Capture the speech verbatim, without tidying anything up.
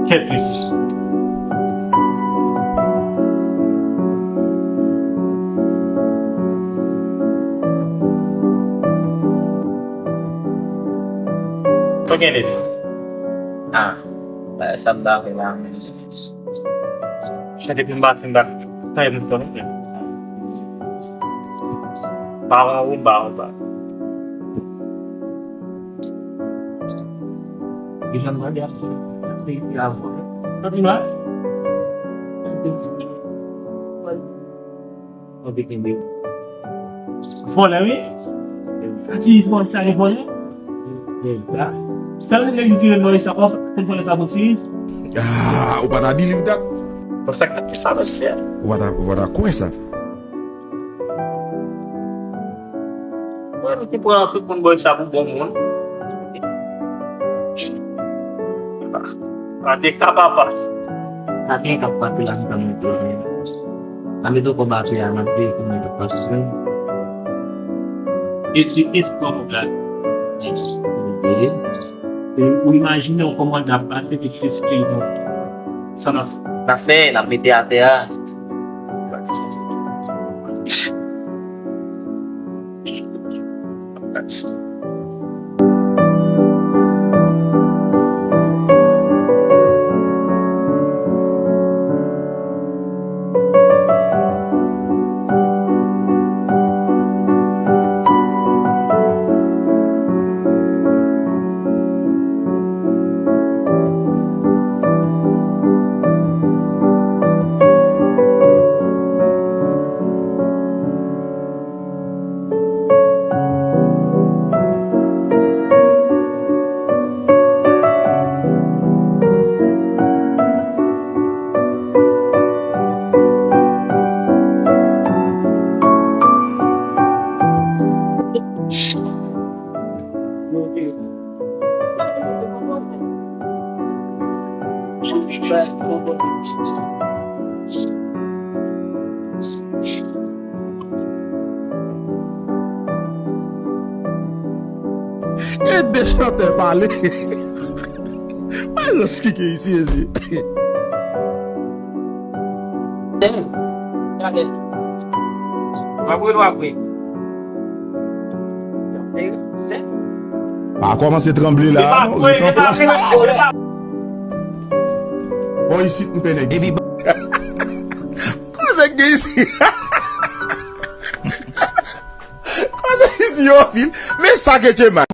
Kèt mesye. Sa gen de? Ah, bagay sa m ta fè la menm. Chak depi m pati m pa fè misyon non menm. Ba ou ba ou ba. Deja m mande a peyi a vòlè. Kontinye. Mwen te kenbe. Vòlè wi. Sa ti bon sa gen vòlè. Sa. Sèl nèg ki tire nò sa pa konn vòlè sa soti. Ah, ou pa ta believe that. Bon sa k ap sa mesye. Ou pa ta ou pa ta kwè sa. Mwen ki pran tout moun bòl sa pou bon moun. An de ka papa. Sa gen k ap pase la mitan mwen. Sa met ankò batri a nan peyi pou mwen pase. E si espwa mwen gade. E ou imajine w kòman n ap pase pou plis ke yon sa n ap. N ap fè, n ap mete atè a. Ede chantè pale. Malans ki gen isi, ezi. Gade. W ap ri, w ap ri. Pa kòmanse tranble la non. Li pa. Bon, isit m pè nèg isi. Kòman nèg gen isi? Kòman nèg isi yo fil? Men sa ke Tchema.